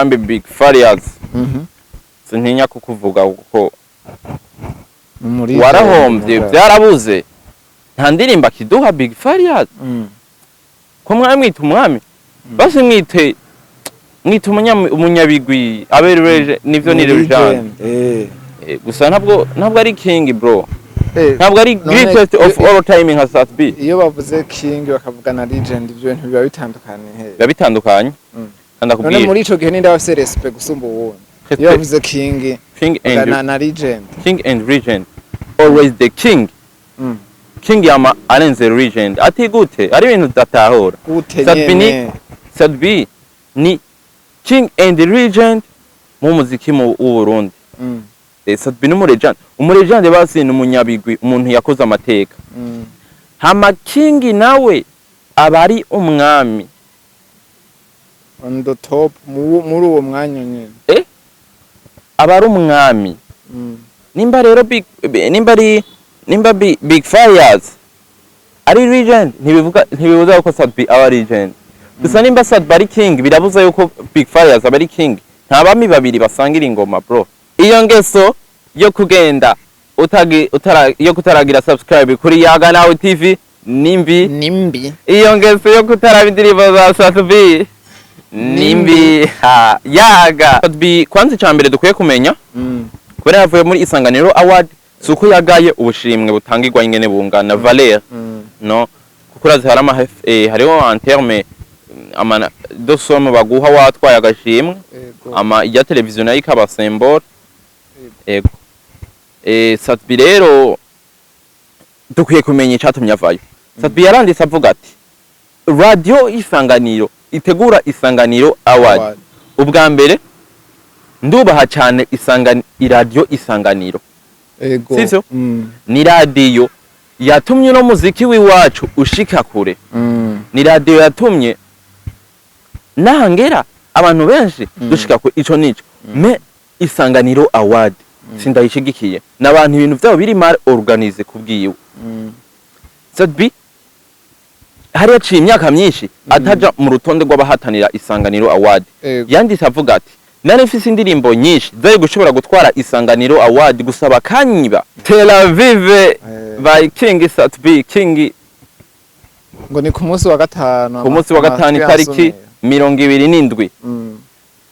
Umugambi Big Farious, sintinya kukuvuga kuko Muri warahombye, byarabuze, nta ndirimbo akiduha Big Farious. Ko mwamwita umwami, basi mwite umunyabigwi abereje nivyo, ni legend. Gusa ntabwo ari king, bro, ntabwo ari greatest of all time nka Sat B. Iyo bavuze king bakavuga na legend, ibyo bintu biba bitandukanye he? Biba bitandukanye. Kandi None ndakubwira muri ico gihe ninde bafise respect gusumba uwundi iyo bavuze king King and na legend? King and legend, always the king. King yama arenze legend. Ati gute? Ari ibintu udatahura. Gute? Sat B ni Nyene. Sat B ni king and legend mu muziki mu Burundi. Sat B ni umulegend. Umulegend basi ni umunyabigwi, umuntu yakoze amateka. Hama king nawe aba ari umwami. On the top muri uwo mwanya nyene. Aba ari umwami. Nimba rero big nimba ari nimba Big Farious ari legend, ntibibuza ko Sat B aba legend. Gusa nimba Sat B ari king, birabuza yuko Big Farious aba ari king. Nta bami babiri basangira ingoma, bro. Iyo ngeso yo kugenda utagi utara yo kutaragira subscribe kuri Yaga Nawe TV nimbi. Nimbi. Iyo ngeso yo kutaraba indirimbo za Sat B nimbi. Ha, yaga Sat B kwanza, icya mbere dukwiye kumenya, kubera yavuye muri Isanganiro Award, si uko yagaye ubushimwe butangirwa ingene bungana valeur. No kuko urazi hari ama hariho en terme ama de somme baguha watwaye agashimwe. Ama ijya televiziyo nayo ikaba symbole. Ego. Sat B rero dukwiye kumenya icatumye avayo. Sat B yaranditse avuga ati: "Radio Isanganiro itegura Isanganiro Award." Award. Ubwa mbere ndubaha cyane iradiyo Isanganiro. Sivyo? Ni radiyo yatumye uno muziki w'iwacu ushika kure. Ni radiyo yatumye nahangera abantu benshi dushika kure. Ico nico. Mais Isanganiro Award sindayishigikiye, n'abantu ibintu vyabo biri mal organisé kubwiwe. Sat B hari yaciye imyaka myinshi ataja mu rutonde rw'abahatanira Isanganiro Award. Yanditse avuga ati: "Nari mfise indirimbo nyinshi zari gushobora gutwara Isanganiro Award, gusa bakanyiba Tel Aviv by King Sat B King." Ngo ni ku munsi wa gatanu. Ku munsi wa gatanu, amatwi itariki yansomeye. 27,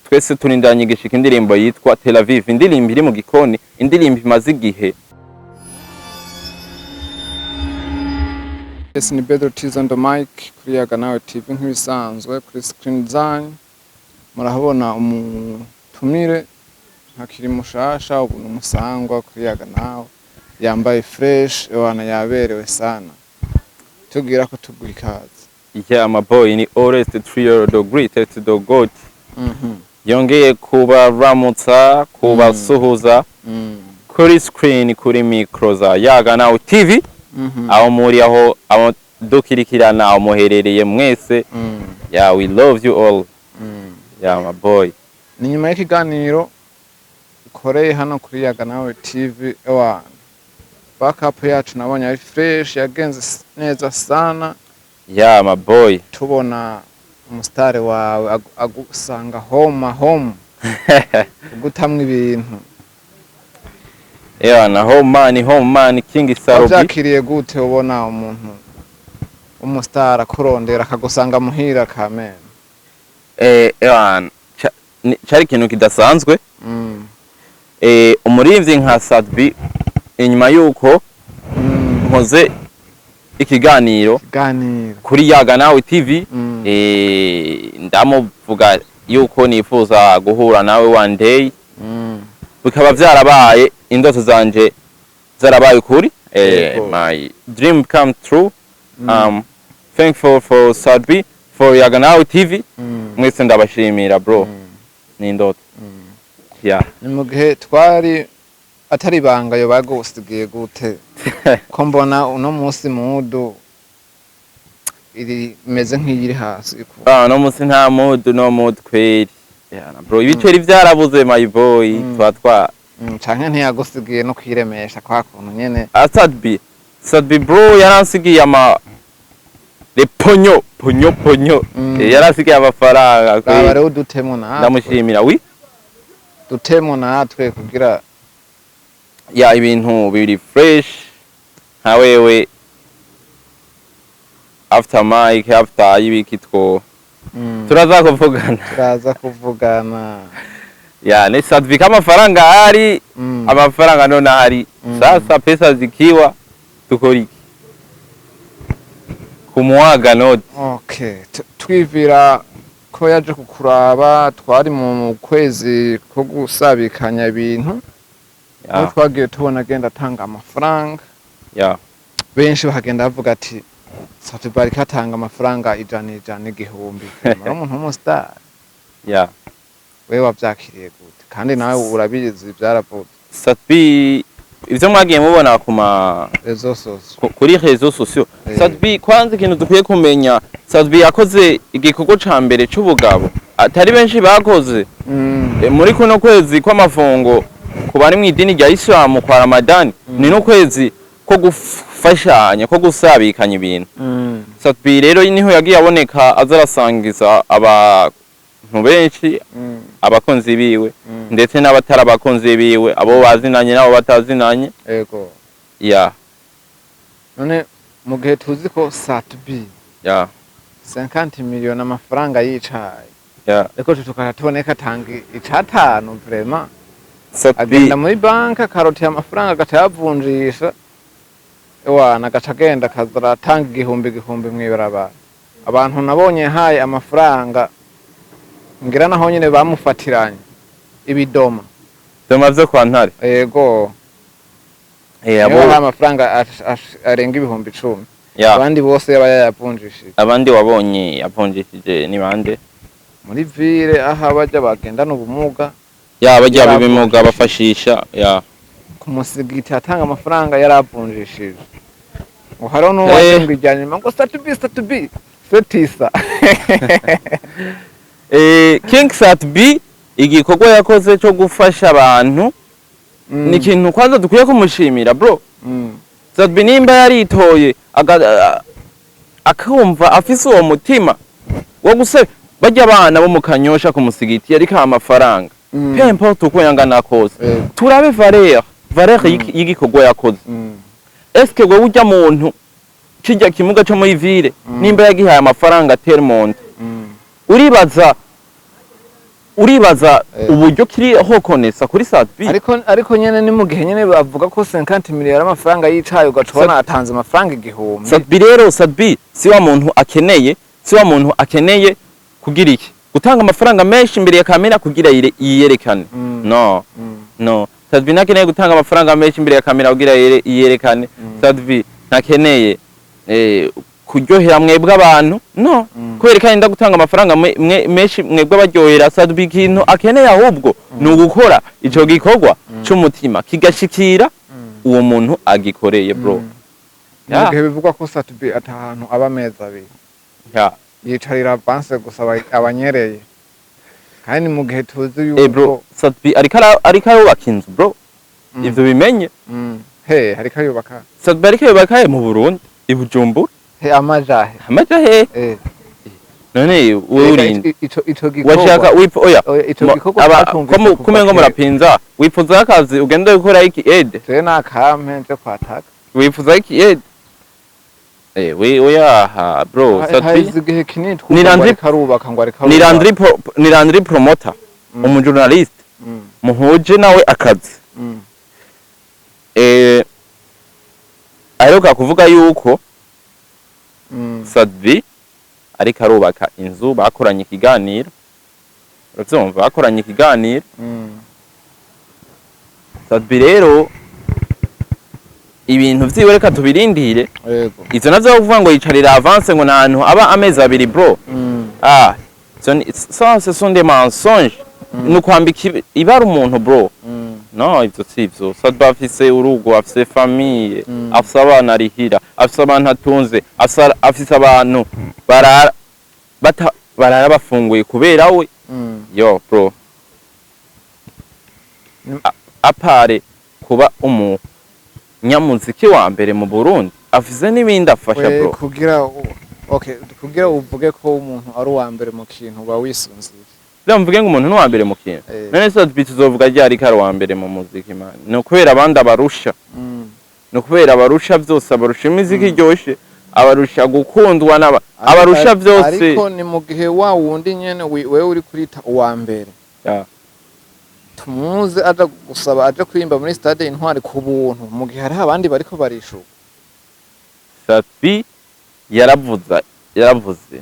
twese turindanye igishika indirimbo yitwa Tel Aviv, indirimbo iri mu gikoni, indirimbo imaze igihe. Yes, ni Bedro T's on the mic kuri Yaga Nawe TV. Nk'ibisanzwe kuri screen zanyu murahabona umutumire ntakiri mushasha, ubu ni umusangwa kuri Yaga Nawe, yambaye fresh, ewana yaberewe sana. Tubwira ko tuguha ikaze. Yeah, my boy ni Orest Trio, the greatest, the goat. Yongeye kubaramutsa, kubasuhuza kuri screen, kuri micro za Yaga Nawe TV, aho muri, aho dukirikirana, aho muherereye mwese. Yeah, we love you all. Yeah, my boy. Ni nyuma y'ikiganiro ukoreye hano kuri Yaga Nawe TV, ewana backup yacu nabonye ari fresh, yagenze neza sana. Yeah, my boy. Tubona umusitari wawe agusanga home home ugutamwa ibintu. Yeah, na home man, home man King Sarobi. Wavyakiriye gute ubona umuntu umusitari akurondera akagusanga muhira kamene? Yeah, cari ikintu kidasanzwe. Umuririmbyi nka Sat B, inyuma yuko nkoze ikiganiro Ikiganiro kuri Yaga Nawe TV, ndamuvuga yuko nifuza guhura nawe one day, bikaba vyarabaye, indoto zanje zarabaye ukuri. My dream come true. Thankful for Sat B, for Yaga Nawe TV. Mwese ndabashimira, bro. Ni indoto, yeah. Ni mu gihe twari atari ibanga yo bagusigiye gute, ko mbona uno munsi mood iri imeze nk'iyiri hasi? Ah, no munsi nta mood, no mood kweri. Yeah, bro, ibiceri vyarabuze, my boy. Twa twa Canke ntiyagusigiye no kwiremesha kwa kuntu nyene? Ah, Sat B, Sat B, bro, yaransigiye ama Le ponyo ponyo ponyo. Yarasigaye amafaranga Raba rero dutemo natwe. Ndamushimira, oui. Dutemo natwe kugira Ya, ibintu biri fresh nka wewe after mic, after y'ibiki two turaza kuvugana. Turaza kuvugana. Ya, ni Sat-B, amafaranga ahari. Amafaranga none ahari. Sasa pesa zikiwa tukora iki kumwaga noti? Okay, twivira ko yaje kukuraba, twari mu kwezi ko gusabikanya ibintu, aho twagiye tubona agenda atanga amafaranga. Benshi bakagenda bavuga ati Sat-B ariko atanga amafaranga 100 100, 1000, ari umuntu w'umustar. Wewe wavyakiriye gute? Kandi nawe urabizi, byaravuze. Sat-B, ivyo mwagiye mubona ku ma réseaux sociaux. Kuri réseaux sociaux. Sat-B, kwanza ikintu dukwiye kumenya, Sat-B yakoze igikorwa ca mbere c'ubugabo atari benshi bakoze. Muri kuno kwezi kw'amafungo ku bari mw'idini rya Isilamu kwa Ramadani, ni no kwezi ko gufashanya, ko gusabikanya ibintu. Sat-B rero niho yagiye aboneka aza arasangiza abantu benshi, abakunzi biwe, ndetse n'abatari abakunzi biwe, abo bazinanye n'abo batazinanye. Ya. None mu gihe tuzi ko Sat-B 50 miliyoni amafaranga yicaye, ariko tukaba tuboneka atanga icatanu, vraiment Sat-B agenda muri banki akarotera amafaranga, agaca yavunjisha, ewana agaca agenda akaza aratanga 1000 1000 mw'ibarabara. Abantu nabonye haye amafaranga, ngira naho nyene bamufatiranye ibidoma. Doma vyo kwa Ntare. Yego. Abo niyo yahaye amafaranga arenga 10,000. Abandi bose yaba yayavunjishije. Abandi wabonye yavunjishije ni bande? Muri ville aho bajya bagendana ubumuga. Ya, bajya Yaravunjishije. bibimuga bafashisha, ya. Ku musigiti atanga amafaranga yaravunjishije, ngo hariho n'uwaje ngo ijya nyuma ngo Sat-B, Sat-B setisa. King Sat-B, igikorwa yakoze cyo gufasha abantu ni ikintu kwanza dukwiye kumushimira, bro. Sat-B nimba yaritoye akumva afise uwo mutima wo guse bajya abana bo mu Kanyosha ku musigiti yariko amafaranga, peu importe uko yangana kose, turabe valeur y'igikorwa yakoze. Eske wewe ujya muntu kijya kimuga cyo muri ville, nimba yagihaye amafaranga termonde, uribaza uburyo kiri hokonesa kuri Sat-B? Ariko nyene ni mu gihe nyene bavuga ko 50 miliyoni amafaranga yicaye, ugaca ubona atanze amafaranga 1000. Sat-B rero, Sat-B si wa muntu akeneye, si wa muntu akeneye kugira iki, gutanga amafaranga menshi imbere ya kamera kugira yiyerekane. No. No, Sat-B ntakeneye gutanga amafaranga menshi imbere ya kamera kugira yiyerekane. Sat-B ntakeneye kuryohera mwebwe abantu, no. Kubera ko arinda gutanga amafaranga menshi mwebwe abaryohera, Sat-B ikintu akeneye ahubwo ni ugukora ico gikorwa c'umutima kigashikira uwo muntu agikoreye, bro. Mu gihe bivugwa ko Sat-B atahantu aba amezi 2, yicarira avance gusa, abanyereye, kandi mu gihe tuzi Bro, yuko Sat-B ariko arubaka inzu, bro. Ivyo bimenye. He hariko yubaka? Sat-B ariko yubaka he? Mu Burundi, i Bujumbura. He, amajahe? Amaja he? None wewe Ega, urinde ico gikorwa washaka wipfa oya. Oya, ico gikorwa twacumvise kuva kumengo kera. Murapinza, wipfuza akazi ugenda gukora iki ede? Jewe nakampe nje kwataka. Wipfuza iki ede? We oya ha, bro. Sat-B Haheze igihe kinini Ni twumva ngo Landry ariko arubaka, ngo ariko ni arubaka. Landry, ni Landry Promoter, umujournaliste muhuje nawe akazi. Aheruka kuvuga yuko Sat-B ariko arubaka inzu, bakoranye ikiganiro, uravyumva, bakoranye ikiganiro. Sat-B rero ibintu vyiwe reka tubirindire. Ivyo navyo kuvuga ngo yicarira avance, ngo ntahantu aba amezi 2, bro. Ah, ça ce sont des mensonges, ni ukwambika ibara umuntu, bro. No, ivyo si ivyo. Sat-B afise urugo, afise famille, afise abana arihira, afise abantu atunze, afise abantu barara barara bafunguye kubera we. Yo bro, à part kuba umunyamuziki wa mbere mu Burundi, afise n'ibindi afasha, We bro. Kugira Okay, kugira uvuge ko umuntu ari uwa mbere mu kintu, uba wisunziye. Rero mvuge ngo umuntu ni uwa mbere mu kintu. None Sat-B tuzovuga ryari ko ari uwa mbere mu muziki, man? Ni ukubera abandi abarusha. Ni ukubera abarusha byose: abarusha imiziki iryoshe, abarusha gukundwa n'aba, abarusha byose. Ariko ni mu gihe wa wundi nyene wewe uri kurita uwa mbere, tumuze aja gusaba aje kuririmba muri stade Intwari ku buntu, mu gihe hariho abandi bariko barishuka. Sat-B yaravuze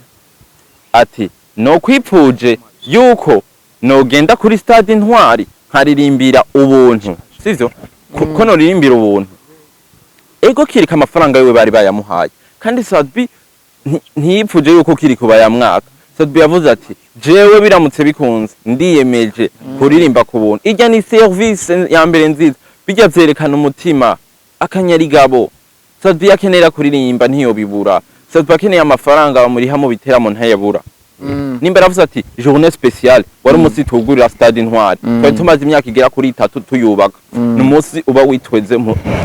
ati: "Nokwipfuje yuko nogenda kuri stade Intwari nkaririmbira ubuntu." Sivyo? Ko noririmbira ubuntu, ego, kirika amafaranga yiwe bari bayamuhaye. Kandi Sat-B ntiyipfuje yuko Kirikou bayamwaka. Sat-B yavuze ati: "Jewe biramutse bikunze, ndiyemeje kuririmba ku buntu." Irya ni service ya mbere nziza, bijya vyerekana umutima akanyarigabo. Sat-B akenera kuririmba ntiyobibura. Sat-B akeneye amafaranga bamuriha mu biteramo ntayabura. Nimba yaravuze ati journée spéciale, wari umunsi tugurira stade Intwari. Twari tumaze imyaka igera kuri 3 tuyubaka. Ni umunsi uba witweze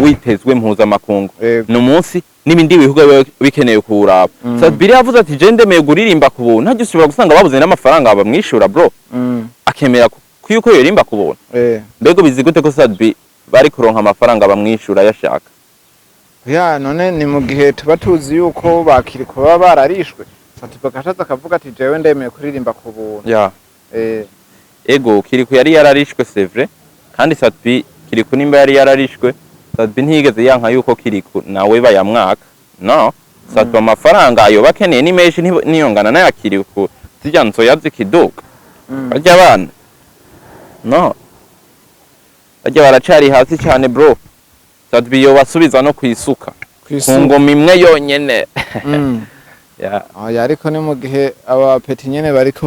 witezwe mpuzamakungu. Ni umunsi n'ibindi bihugu biba bikeneye kuwuraba. Sat-B yavuze ati: "Je ndemeye kuririmba ku buntu." Ntajya ushobora gusanga babuze n'amafaranga bamwishura, bro. Akemera ko yuko yoririmba ku buntu. Mbega bizi gute ko Sat-B bari kuronka amafaranga bamwishura yashaka? Ya, none ni mu gihe tuba tuzi yuko bakiriko baba bararishwe, Sat-B agashaza akavuga ati: "Jewe ndemeye kuririmba ku buntu." Ego, Kirikou yari yararishwe, c'est vrai. Kandi Sat-B, Kirikou nimba yari yararishwe, Sat-B ntiyigeze yanka yuko Kirikou nawe bayamwaka. No Sat-B amafaranga ayo bakeneye ni menshi, niyongana n'aya Kirikou, zirya nzoya zikiduka. Barya abana no barya baracari hasi cyane, bro. Sat-B yobasubiza no kwisuka ku Kwisuka. ngoma imwe yonyene. Oya, ariko ni mu gihe aba petits nyene bariko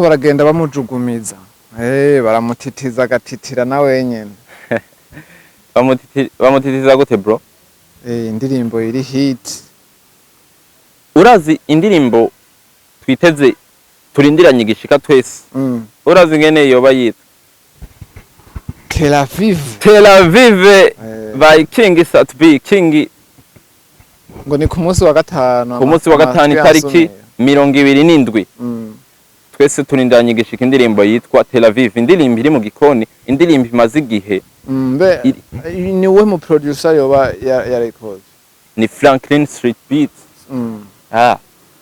baragenda bamujugumiza, baramutitiza agatitira na wenyene. Bamutitiza gute, bro? Indirimbo iri hit. Urazi indirimbo twiteze, turindiranye igishika twese? Urazi ingene yoba yitwa? Tel Aviv. Tel Aviv by King Sat-B King. Ngo ni ku munsi wa gatanu. Ku munsi wa gatanu, amatwi itariki yansomeye. 27. Twese turindiranye igishika indirimbo yitwa Tel Aviv, indirimbo iri mu gikoni, indirimbo imaze igihe. Mbe ni we mu producer yoba yarayikoze? Ni Franklin Street Beats. Ah,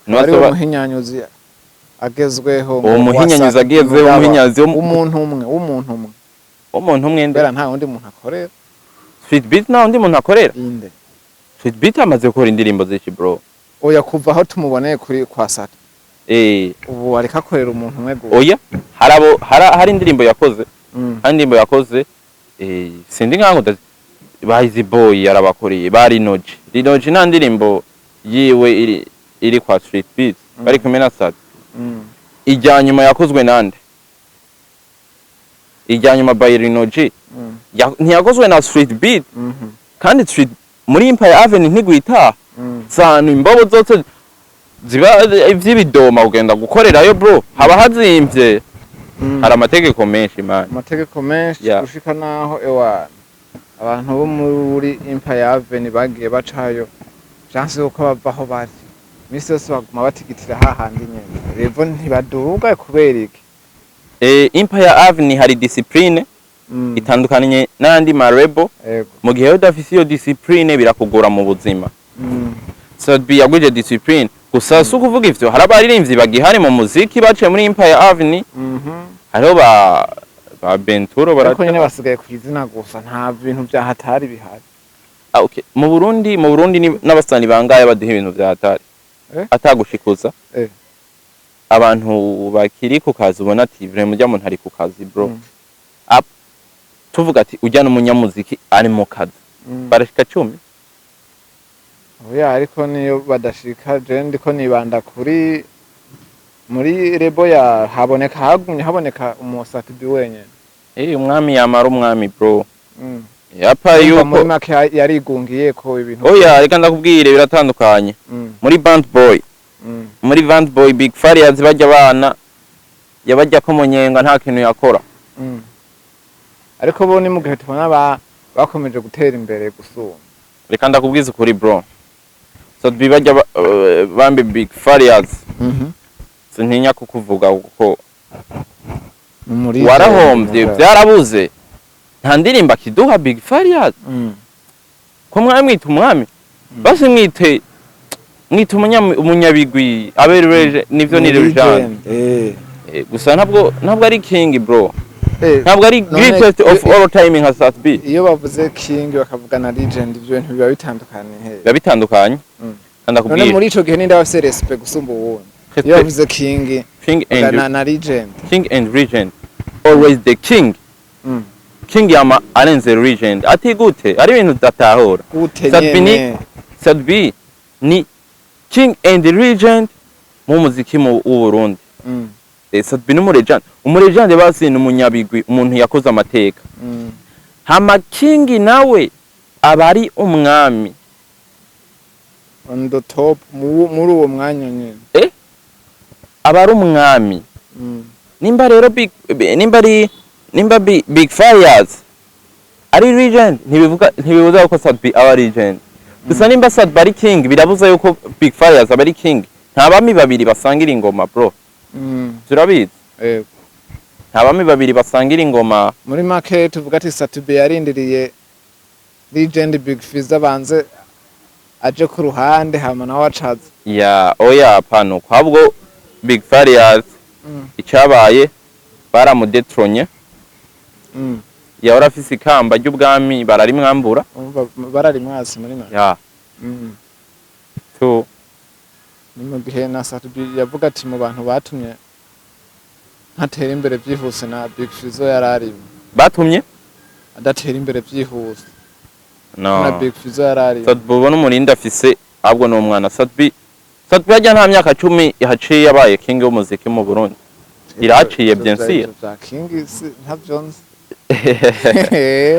Ari we muhinyanyuzi agezweho. Uwo ngo muhinyanyuzi wa agezweho, Mugaba. umuhinyanyuzi w'umuntu umwe, w'umuntu umwe. Umuntu umwe nde? Mbera nta wundi muntu akorera. Street Beat nta wundi muntu akorera. Inde? Street Beat amaze gukora indirimbo zinshi, bro. Oya, kuva aho tumuboneye kuri kwa Sat, ubu ariko akorera umuntu umwe gusa. Oya, harabo hari indirimbo yakoze. Hari indirimbo yakoze, sindi nkango ba Easy Boy yarabakoreye, ba Rinoji. Rinoji nta ndirimbo yiwe iri kwa Street Beat bari kumwe na Sat? Ijya nyuma yakozwe nande? Ijya nyuma by Rinoji ntiyakozwe na Street Beat? Kandi Street muri Empire Avenue ntigwitaha. Zanu imbobo zose ziba ivy'ibidoma kugenda gukorerayo, bro, haba hazimvye. Hari amategeko menshi, man. Amategeko menshi. Gushika naho ewa abantu bo muri Empire Avenue bagiye bacayo, vyanse yuko bava aho bari. Imisi yose baguma batigitira hahandi nyene, revo ntibaduga kubera iki? Empire Avenue hari discipline itandukanye n'ayandi ma label. Mu gihe udafise iyo discipline, birakugora mu buzima. Sat-B yagwije discipline gusa. Si ukuvuga ivyo, hari abaririmbyi bagihari mu muziki baciye muri Empire Avenue. Hariho ba Benturo. Ariko nyene Baraca. basigaye ku izina gusa, nta bintu vya hatari bihari. Ah, okay. Mu Burundi ni n'abasani bangaye baduha ibintu vya hatari? Atagushikuza. Abantu bakiri ku kazi ubona ati vraiment ujya muntu ari ku kazi, bro. Up, tuvuga ati ujya n'umunyamuziki ari mu kazi. Barashika 10. Oya, ariko niyo badashika, je ndiko nibanda kuri muri label ya haboneka, hagumye haboneka umu Sat-B wenyene. Umwami yamara umwami, bro. Yapa Urumva muri yuko make yarigungiye ko ibintu. Oya, reka ndakubwire, biratandukanye. Muri Band Boy, muri Band Boy, Big Farious bajya abana yabajya ko munyenga nta kintu yakora. Ariko bo ni mu gihe tubona bakomeje gutera imbere gusumba. Reka ndakubwiza ukuri, bro. Sat-B bajya bambi Big Farious, sintinya kukuvuga kuko Muri warahombye, byarabuze, nta ndirimbo akiduha Big Farious. Ko mwamwita umwami, basi mwite umunyabigwi, abereje nivyo, ni legend. Gusa ntabwo ari king, bro. Ntabwo ari greatest of all time nka Sat-B. Iyo bavuze king bakavuga na legend, ibyo bintu biba bitandukanye he? Biba bitandukanye. Kandi None ndakubwira, muri ico gihe ninde afise respect gusumba uwundi iyo bavuze king King and na legend? King and legend, always the king. King yama arenze legend. Ati gute? Ari ibintu udatahura. Gute? Sat-B Nyene. Sat-B ni king and legend mu muziki mu w'u Burundi. Sat-B ni umulegend. Umulegend basi ni umunyabigwi, umuntu yakoze amateka. Hama king nawe aba ari umwami. On the top muri uwo mwanya nyene. Aba ari umwami. Nimba rero big nimba ari nimba Big Farious ari legend, ntibibuza ko Sat-B aba legend. Gusa nimba Sat-B ari king, birabuza yuko Big Farious aba ari king. Nta bami babiri basangira ingoma, bro. Turabizi. Yego. Nta bami babiri basangira ingoma. Muri make tuvuga ati Sat-B yarindiriye legend Big Fizz abanze aje ku ruhande, hama nawe acaza. Ya, oya, pano ahubwo Big Farious, icyabaye baramudetronye. Yahora afise ikamba ry'ubwami, bararimwambura. Umva, bararimwasi muri make. Ya. Tu. Ni mu gihe na Sat-B yavuga ati mu bantu batumye ntatera imbere byihuse na Big Fizzo yararimo. Batumye adatera imbere byihuse no na Big Fizzo yararimo. Sat-B ubona umurindi afise, ahubwo ni umwana. Sat-B harya nta myaka 10 ihaciye yabaye king w'umuziki mu Burundi. Iraciye, bien sûr. Ivyo vya king ntavyo nzi.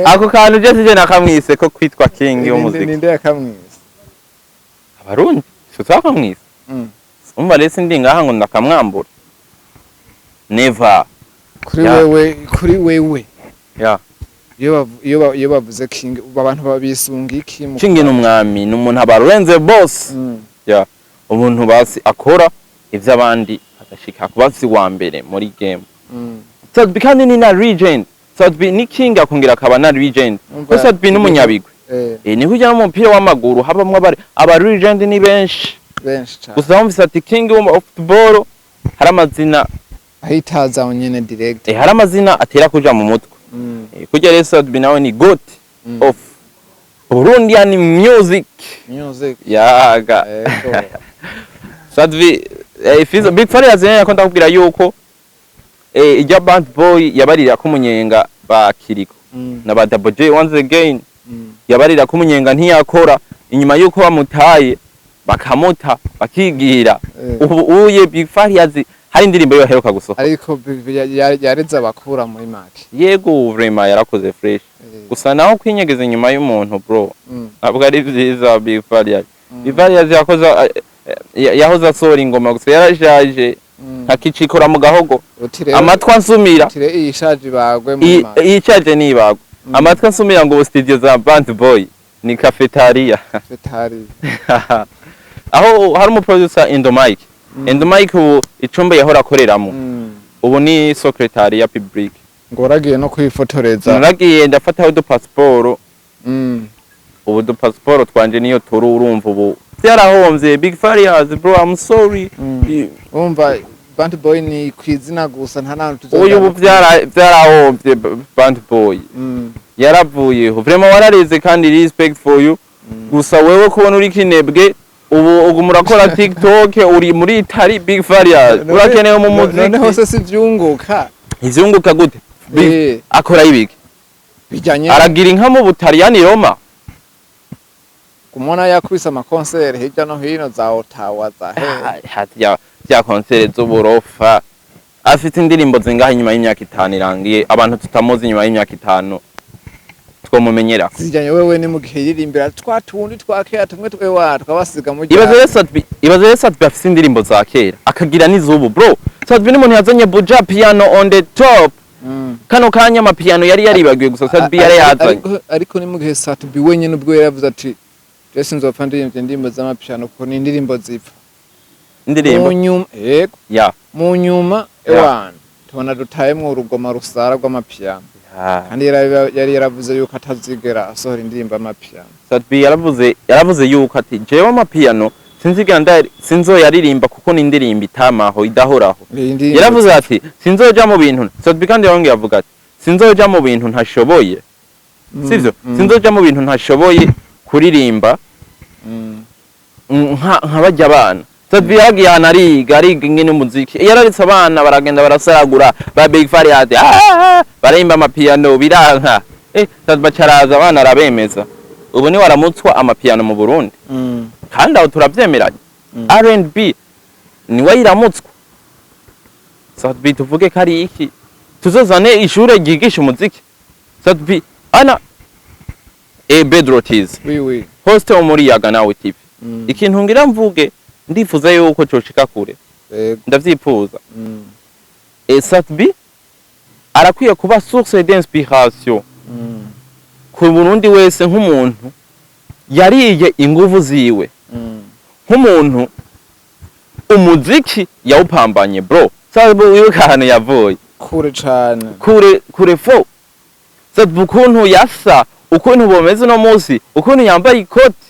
Ako kantu je sije nakamwise ko kwitwa king w'umuziki. Ninde yakamwise? Abarundi si twakamwise. Umva rero, sindi ngaha ngo ndakamwambura, never. Kuri Ya. wewe, kuri wewe, ya iyo bavuze king, abantu babisunga iki mu King ni umwami, ni umuntu abarenze boss. Ya, umuntu basi akora ivyo abandi agashika kuba si wa mbere muri game. Sat-B kandi ni na legend. Sat-B ni king akongera akaba na legend. Umva, ko Sat-B ni umunyabigwi. Ni kujya no mu mupira w'amaguru habamwo aba legend ni benshi. Benshi cane. Gusa wumvise ati king of football, hari amazina ahitaza nyene direct. Hari amazina atera kuja mu mutwe. Kurya rero Sat-B nawe ni goat of Burundian music. Music. Yaga. Ego. Sat-B, Fizzo, Big Farious yari yakunda kubwira yuko ijya Band Boy yabarira ko umunyenga ba Kiriko na ba Double J once again, yabarira ko umunyenga ntiyakora inyuma yuko bamutaye, bakamuta bakigira. Ubu uye Big Farious hari indirimbo yo aheruka gusohoka. Ariko yareze abakura muri make. Yego, vraiment yarakoze fresh. Gusa naho kwinyegeza inyuma y'umuntu, bro, ntabwo ari vyiza. Big Farious, Big Farious yakoze yahoze asohora ingoma, gusa yarashaje, ntakicikora mu gahogo. Uti rero Amatwi ansumira, uti rero iyishaje ibagwe muri make. Iyishaje nibagwe. Amatwi ansumira ngo ubu studio za Band Boy ni cafetaria. Cafetaria. Aho hari umuproducer Endomike. Endomike ubu icumba yahora akoreramo ubu ni secretariat public. Ngo waragiye no kwifotoreza? Naragiye ndafataho udupasiporo. Ubu udupasiporo twanje niyo turu. Urumva ubu byarahomvye. Big Farious, bro, I'm sorry. Umva, Band Boy ni kwizina gusa, nta nantu. Uyu ubu byarahomvye. Band Boy yaravuyeho. Vraiment warareze kandi respect for you. Gusa wewe kubona uri kinebwe ubu uguma urakora TikTok uri muri Italy. Big Farious, urakenewe mu None muziki. hose si vyunguka. Ivyunguka gute? Big akora ibiki? Bijanye Aragira inka mu Butaliyani, Roma. Kumona yakubise amakonseri hirya no hino, za Ottawa, za he. Ah, ya konsere z'uburofa. Afite indirimbo zingahe inyuma y'imyaka 5 irangiye? Abantu tutamuzi inyuma y'imyaka 5 twomumenyera? Zijanye wewe ni mu gihe yiririmbira twa tundi twa kera tumwe twewa twabasiga mu Ibaze rero Sat-B, ibaze rero Sat-B afise indirimbo za kera akagira n'izubu, bro. Sat-B ni umuntu yazanye Buja piano on the top. Kano kanya amapiano yari yaribagiwe, gusa Sat-B yari yazanye. Ariko ni mu gihe Sat-B wenyine ubwo yaravuze ati Je sinzopfa ndirimbye indirimbo z'amapiano kuko ni indirimbo zipfa Indirimbo mu nyuma. Yego. Mu nyuma, ewana, tubona dutayemwo urugoma rusara rw'amapiano. Kandi yari yaravuze yuko atazigera asohora indirimbo y'amapiano. Sat-B yaravuze yuko ati: "Jewe amapiano sinzigera sinzoyaririmba kuko ni indirimbo itamaho, idahoraho." Iyi ndirimbo Yaravuze ati: "Sinzoja mu bintu." Sat-B kandi yongeye avuga ati: "Sinzoja mu bintu ntashoboye." Sivyo? "Sinzoja mu bintu ntashoboye kuririmba nka barya abana." Sat-B yaragiye ahantu ariga ingene umuziki, yararitse abana baragenda barasaragura ba Big Farious, barimba amapiano biranka. Sat-B acaraza abana arabemeza. Ubu ni waramutswa amapiano mu Burundi. Kandi aho turavyemeranya. R&B niwe yiramutswa. Sat-B tuvuge ko ari iki? Tuzozane ishure ryigisha umuziki. Sat-B ana Bedro Tiz, Oui, oui. host wo muri Yaga Nawe TV. Ikintu ngira mvuge, ndifuza yuko coshika kure. Ndavyifuza. Sat-B arakwiye kuba source d'inspiration ku Burundi wese, nk'umuntu yariye inguvu ziwe, nk'umuntu umuziki yawupambanye. Bro, Sat-B, wibuka ahantu yavuye? Kure cane. Kure kure fo. Sat-B ukuntu yasa, ukuntu bomeze uno munsi, ukuntu yambaye ikoti.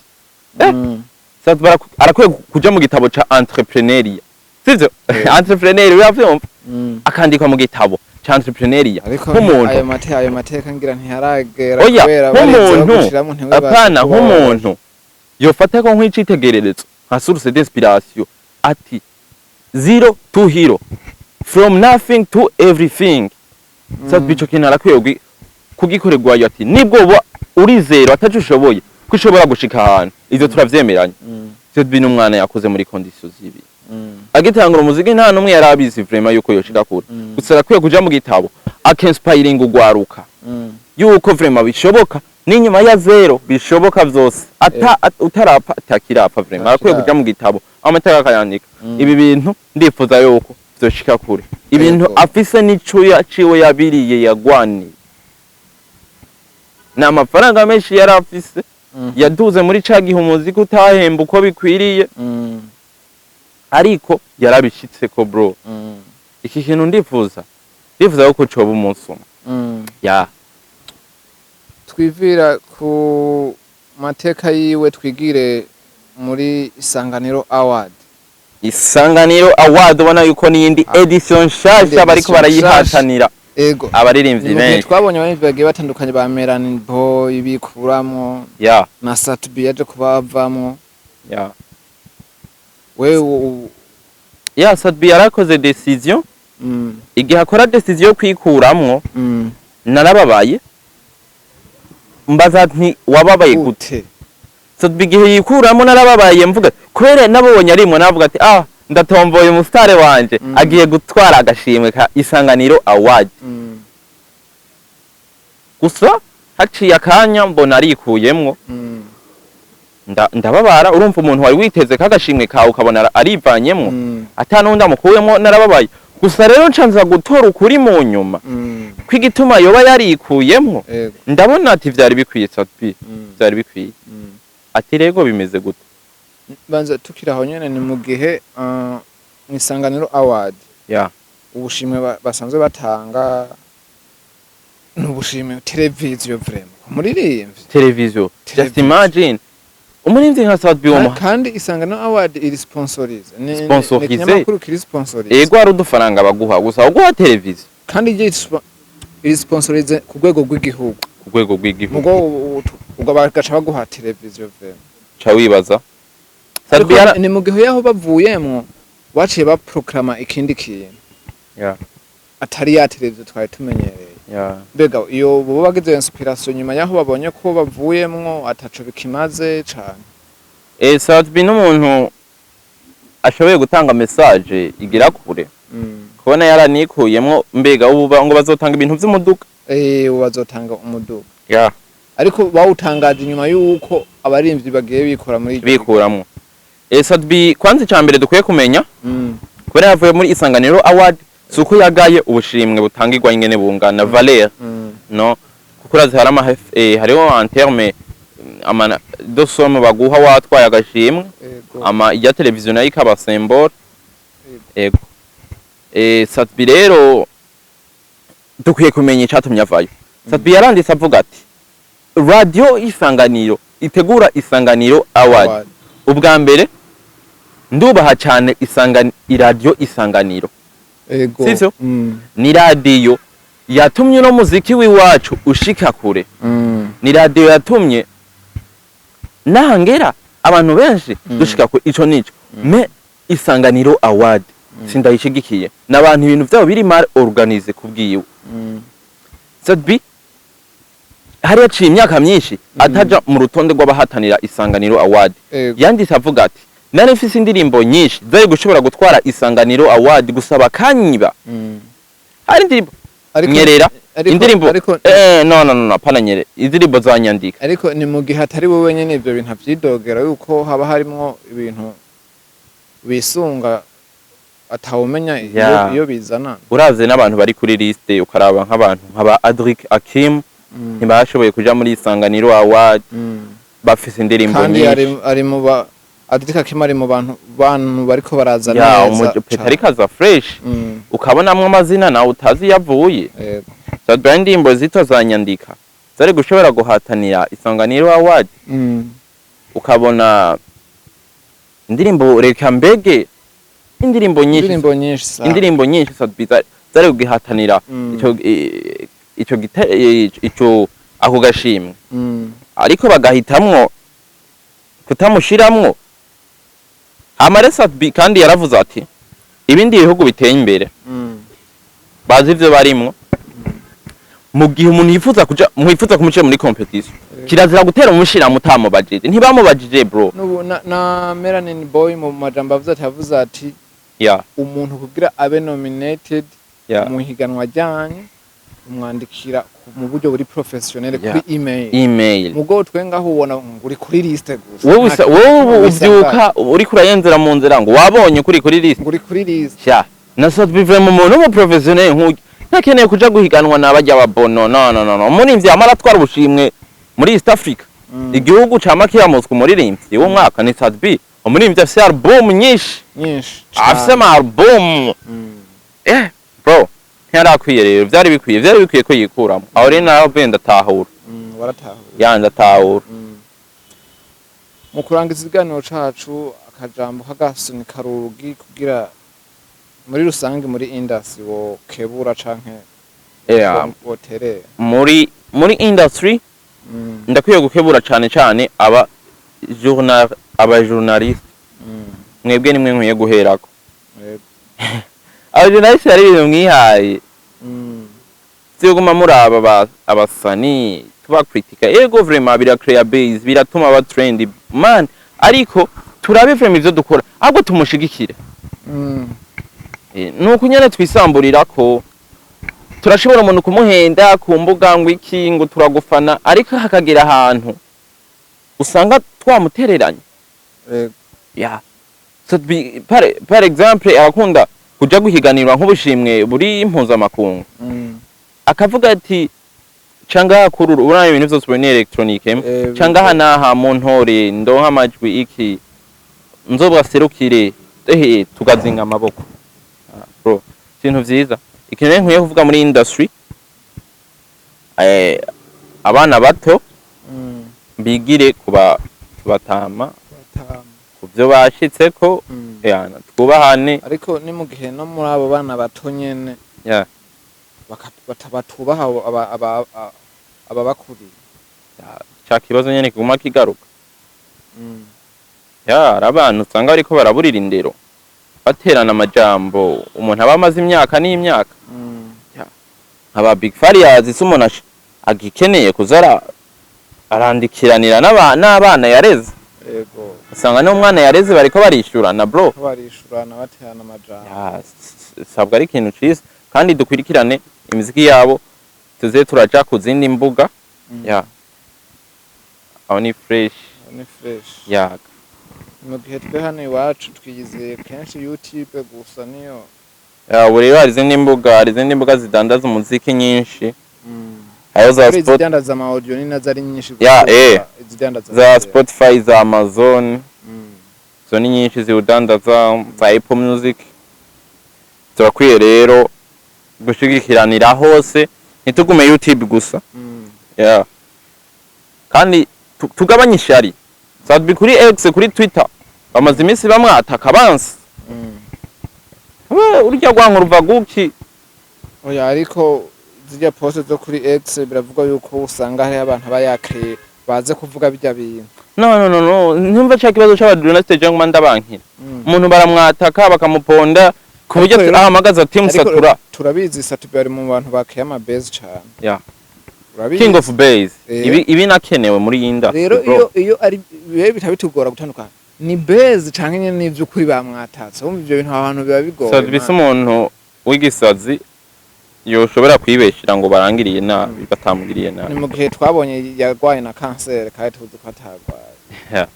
Sat-B arakwiye kuja mu gitabo ca entrepreneuriat, sivyo? Entrepreneur, uravyumva? Akandikwa mu gitabo ca entrepreneuriat Ariko nk'umuntu ayo mateka ngira ntiharagera, Oya, kubera barinze nk'umuntu bagushiramwo ntiwibaze apana kuba nk'umuntu yofata ko nk'icitegererezo, nka source d'inspiration, ati zero to hero, from nothing to everything. Sat-B ico kintu arakwiye kugikorerwayo, ati nibwo uba uri zero, ataco ushoboye, ko ushobora gushika ahantu. Ivyo turavyemeranya. Sat-B n'umwana yakoze muri conditions zibi. Agitangura umuziki nta n'umwe yari abizi vraiment yuko yoshika kure. Gusa arakwiye kuja mu gitabo, akinspiringa ugwaruka yuko vraiment bishoboka, n'inyuma ya zero bishoboka vyose, ata utarapfa atakirapfa. Vraiment arakwiye kuja mu gitabo, amateka akayandika. Ibi bintu ndifuza yuko vyoshika kure, ibintu afise n'icuya ciwe yabiriye, yagwaniye. Ni amafaranga menshi yari afise yaduze muri ca gihe umuziki utahemba uko bikwiriye, ariko yarabishitseko, bro. Iki kintu ndifuza yuko coba umunsi umwe. Ya. Twivira ku mateka yiwe, twigire muri Isanganiro Award. Isanganiro Award, ubona yuko n'iyindi edition nshasha Iyindi bariko edition. barayihatanira abaririmbyi Ni mu gihe benshi. twabonye abaririmbyi bagiye batandukanye ba Melanin Boy bikuramwo, na Sat-B yaje kubavamwo. Wewe Ya, Sat-B yarakoze decision. Igihe akora decision yo kwikuramwo, narababaye, mbaza nti: "Wababaye gute?" Gute? Sat-B igihe yikuramo narababaye, mvuga kubera nabonye arimwo, navuga ati: "Ah, ndatomboye, umusitare wanje agiye gutwara agashimwe ka Isanganiro Award." Gusa haciye akanya mbona arikuyemwo. Ndababara. Urumva umuntu wari witeze ko agashimwe kawe, ukabona arivanyemwo, ata n'undi amukuyemwo. Narababaye. Gusa rero nca nza gutora ukuri mu nyuma kw'igituma yoba yarikuyemwo. Ndabona ati vyari bikwiye, Sat-B, vyari bikwiye. Ati rego bimeze gute? Banza tukiri aho nyene, ni mu gihe mu Isanganiro Award, ubushimwe basanzwe batanga ni ubushimwe televiziyo, vraiment, umuririmbyi. Televiziyo, just Televiziyo. imagine umurinzi nka Sat-B wo Kandi Isanganiro Award iri sponsorisé, ni Sponsorisé. ikinyamakuru kiri sponsorisé. Ego, hari udufaranga baguha, gusa uguha televiziyo. Kandi iri sponsorisé ku rwego rw'igihugu. Ku rwego rw'igihugu. Mugo ubwo bagaca baguha televiziyo, vraiment. Ca wibaza Sat-B Ariko ni mu gihe yaho bavuyemwo baciye baproclama ikindi kintu atari ya televiziyo twari tumenyereye. Mbega iyo boba bagize inspiration nyuma yaho babonye ko bavuyemwo ataco bikimaze cane? Sat-B n'umuntu ashoboye gutanga message igira kure. Kubona yaranikuyemwo, mbega ubu ngo bazotanga ibintu vy'umuduga. Ubu bazotanga umuduga. Ariko bawutangaje inyuma y'uko abarimvyi bagiye bikora muri iryo. Bikuramwo. Sat-B, kwanza icya mbere dukwiye kumenya, kubera yavuye muri Isanganiro Award, si uko yagaye ubushimwe butangirwa ingene bungana valeur. No kuko urazi hari ama hariho en terme Ama dosomo baguha watwaye agashimwe. Ama ijya televiziyo nayo ikaba symbole. Ego. Sat-B rero dukwiye kumenya icatumye avayo. Sat-B yaranditse avuga ati: "Radio Isanganiro itegura Isanganiro Award." Award. Ubwa mbere ndubaha cyane iradiyo Isanganiro. Sivyo? Mm. Ni radiyo yatumye uno muziki w'iwacu ushika kure. Ni radiyo yatumye nahangera abantu benshi dushika kure. Ico nico mais Isanganiro Award sindayishigikiye, n'abantu ibintu vyabo biri mal organisé kubwiwe. Sat-B hari yaciye imyaka myinshi ataja mu rutonde rw'abahatanira Isanganiro Award. Yanditse avuga ati: "Nari mfise indirimbo nyinshi zari gushobora gutwara Isanganiro Award, gusa bakanyiba." Hari indirimbo Nyerera, indirimbo ariko no, no, no, no, pana Nyerera, indirimbo za Nyandika. Ariko ni mu gihe atari wowe wenyine ivyo bintu avyidogera, yuko haba harimwo ibintu bisunga atawumenya iyo iyo bizana. Uravye n'abantu bari kuri liste, ukaraba nk'abantu nk'aba Adric Akim, ntibashoboye kuja muri Isanganiro Award. Bafise indirimbo Kandi nyinshi. ari mu ba Adric Akim, ari mu bantu bariko baraza Ya, neza. Umupeta ariko aza fresh. Ukabonamwo amazina nawe utazi iyo avuye. Sat-B, indirimbo zitwa za Nyandika zari gushobora guhatanira Isanganiro Award. Ukabona indirimbo Reka Mbege, indirimbo nyinshi. Indirimbo nyinshi sa. Indirimbo nyinshi Sat-B zari kugihatanira ico ico ako gashimwe, ariko bagahitamwo kutamushiramwo. Hama Sat-B kandi yaravuze ati ibindi bihugu biteye imbere bazi ivyo barimwo. Mu gihe umuntu yifuza kuja, mwifuza kumushira muri competition, kirazira gutera umushira mutamubajije. Ntibamubajije, bro. N'ubu na Melanin Boy mu majambo avuze ati, yavuze ati umuntu kugira abe nominated mu higanwa ryanyu, umwandikira mu buryo buri professionnel kuri email. Email. Mugo twe ngaho ubona ngo uri kuri liste gusa. Wowe wowe ubu uvyuka uriko urayenzera mu nzira ngo wabonye kuri liste. Ngo uri kuri liste. Sha, na Sat-B mu muntu w'umu professionnel nk'uyu ntakeneye kuja guhiganwa n'abajya babono. No, no, no, no, umuririmbyi yamara atwara ubushimwe muri East Africa, igihugu cama kiramutswa umuririmbyi w'umwaka ni Sat-B. Umuririmbyi afise album nyinshi. Nyinshi. Afise ama album. Bro, ntiyarakwiye rero. Vyari bikwiye ko yikuramo. Aho rero nawe ndatahura. Waratahura. Ya, ndatahura. Mu kurangiza ikiganiro cacu, akajambo k'agasunika rugi kugira muri rusange muri industry wokebura canke woterera. Muri industry ndakwiye gukebura cane cane aba journaliste. Mwebwe nimwe nkwiye guherako. Aba journaliste hari ibintu mwihaye vyoguma muraba abasani tubakritika. Ego, vraiment bira create base, biratuma aba trend man, ariko turabe vraiment ivyo dukora, ahubwo tumushigikire. Nuko nyene twisamburira ko turashobora umuntu kumuhenda ku mbuga ngo iki, ngo turagufana, ariko hakagera ahantu usanga twamutereranye. Ya, so par exemple abakunda kuja guhiganirwa nk'ubushimwe buri mpuzamakungu, akavuga ati canga kururu urana ibintu vyose ubu ni électronique, canga aha n'aha mu ntore ndonka amajwi iki nzobaserukire, ehe, tugazinga amaboko. Ah, bro, ibintu vyiza. Ikintu rero nkwiye kuvuga muri industry, abana bato bigire kuba kubatama Batama. ku byo bashitseko. Yana, twubahane. Ariko ni mu gihe no muri abo bana bato nyene batubaha ababakuriye. Ca kibazo nyene kiguma kigaruka. Ya, hari abantu usanga bariko baraburira indero, baterana amajambo, umuntu aba amaze imyaka n'imyaka. Aba Big Farious se umuntu agikeneye kuza arandikiranira n'abana yareze? Usanga n'umwana yareze bariko barishurana, bro. Ko barishurana, baterana amajambo. Ya, sabwa ari ikintu ciza, kandi dukurikirane imiziki yabo, tuze turaja ku zindi mbuga. Ya, aho ni fresh. Ni fresh. Ya. Mu gihe twe hano iwacu twiyizeye kenshi YouTube gusa niyo. Ya, ubu rero hari izindi mbuga zidandaza umuziki nyinshi. Aho za Kuri Spot izidandaza ama audio ni nazo ari nyinshi Ya, gusumba izidandaza za video. Spotify, za Amazon, zo ni nyinshi ziwudandaza, za Apple Music. Turakwiye rero gushigikiranira hose, ntitugume YouTube gusa. Yeah. Kandi tugabanye ishari. Sat-B kuri X, kuri Twitter, bamaze iminsi bamwataka bansi. We, urya rwanko ruva guki? Oya, ariko zirya post zo kuri X biravugwa yuko usanga hariho abantu aba yakeye baze kuvuga bijya bintu. No, no, no, no, ntumva ca kibazo c'abajournaliste cyangwa ndabankira. Umuntu baramwataka, bakamuponda ku buryo Ariko rero- ahamagaza team Ariko Satura. Turabizi, Sat-B ari mu bantu bakeye ama buzz cane. Urabizi. King of Buzz. Ibi nakenewe muri iyi industry, Rero bro. iyo ari bibe bitaba bitugora gutandukana ni buzz canke nyene n'ivy'ukuri bamwatatse, wumva ivyo bintu abantu biba bigoye. Sat-B si man. umuntu w'igisazi yoshobora kwibeshera ngo barangiriye nabi batamugiriye Ni nabi. mu gihe twabonye yagwaye na kanseri kandi tuzi ko atagwaye. Yeah.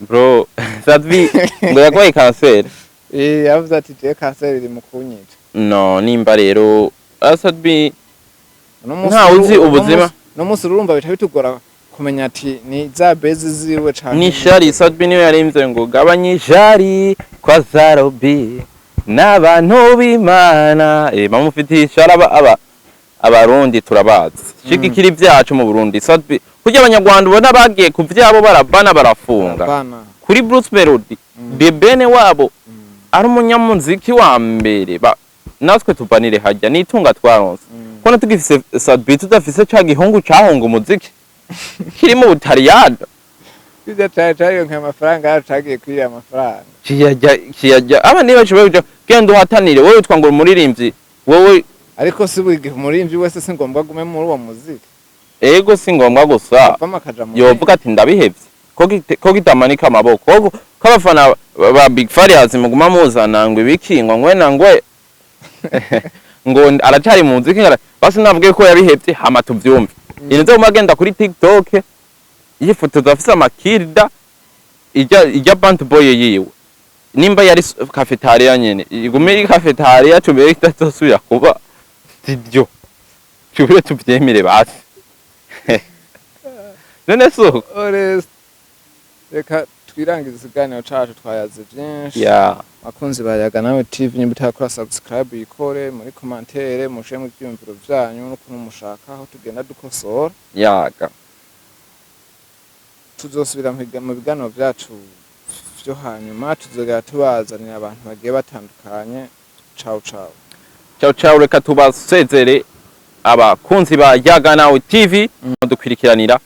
Bro, Sat-B ngo yagwaye kanseri? Eh, yavuze ati je kanseri iri mu kunyica. No, nimba rero Sat-B Uno munsi ntawe uzi ubuzima. Uno munsi urumva bica bitugora kumenya ati ni za buzz ziwe canke Ni shari. Sat-B niwe yarimvye ngo gabanya ishari kwa Zarobi n'abantu b'Imana. Bamufitiye ishari aba Abarundi turabazi. Shigikira ibyacu mu Burundi. Sat-B kurya Abanyarwanda ubona bagiye ku vyabo barabana, barafunga. Bana. Kuri Bruce Melody, The Ben wabo ari umunyamuziki wa mbere natwe tuvanire hajya nitunga twaronse. Kona tugifise Sat-B, tudafise ca gihungu cahunga umuziki kiri mu Butaliyano. Bijya cari cariyonkeye amafaranga yacu, cagiye kwirira amafaranga. Kiyajya kiyajya aba niba bashoboye kuja, genda uhatanire wowe witwa ngo uri umuririmbyi wowe. Ariko si buri gihe umuririmbyi wese si ngombwa agume muri uwo muziki. Ego, si ngombwa gusa. Avamo akaja mu Yovuga ati ndabihevye ko kitamanika amaboko ko abafana ba Big Farious muguma muzana ngo ibiki, ngo ngwe na ngwe, ngo aracari mu muziki, basi navuge ko yabihevye hama tuvyumve. Inzo agenda kuri TikTok yifotoza afise amakirida ijya Bantu Boy yiwe, nimba yari cafetaria nyene igume iri cafetaria, tubere itazosubira kuba studio, tubire tuvyemere basi none suko. Orest, reka twirangize ikiganiro cacu, twayaze vyinshi. Bakunzi ba Yaga Nawe TV, nimba utarakora subscribe yikore, muri commentaire mushire mu ivyiyumviro vyanyu n'ukuntu mushaka aho tugenda dukosora. Yaga. Tuzosubira mu biganiro vyacu vyo hanyuma, tuzogera tubazanira abantu bagiye batandukanye. Ciao ciao. Ciao ciao. Reka tubasezere abakunzi ba Yaga Nawe TV dukurikiranira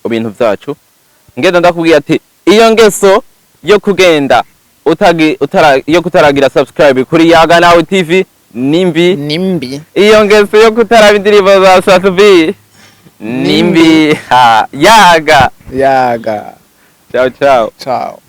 ibintu vyacu. Ngenda ndakubwiye ati iyo ngeso yo kugenda utagi utara yo kutaragira subscribe kuri Yaga Nawe TV nimbi. Nimbi. Iyo ngeso yo kutaraba indirimbo za Sat-B nimbi. Ha, yaga. Yaga. Ciao ciao. Ciao.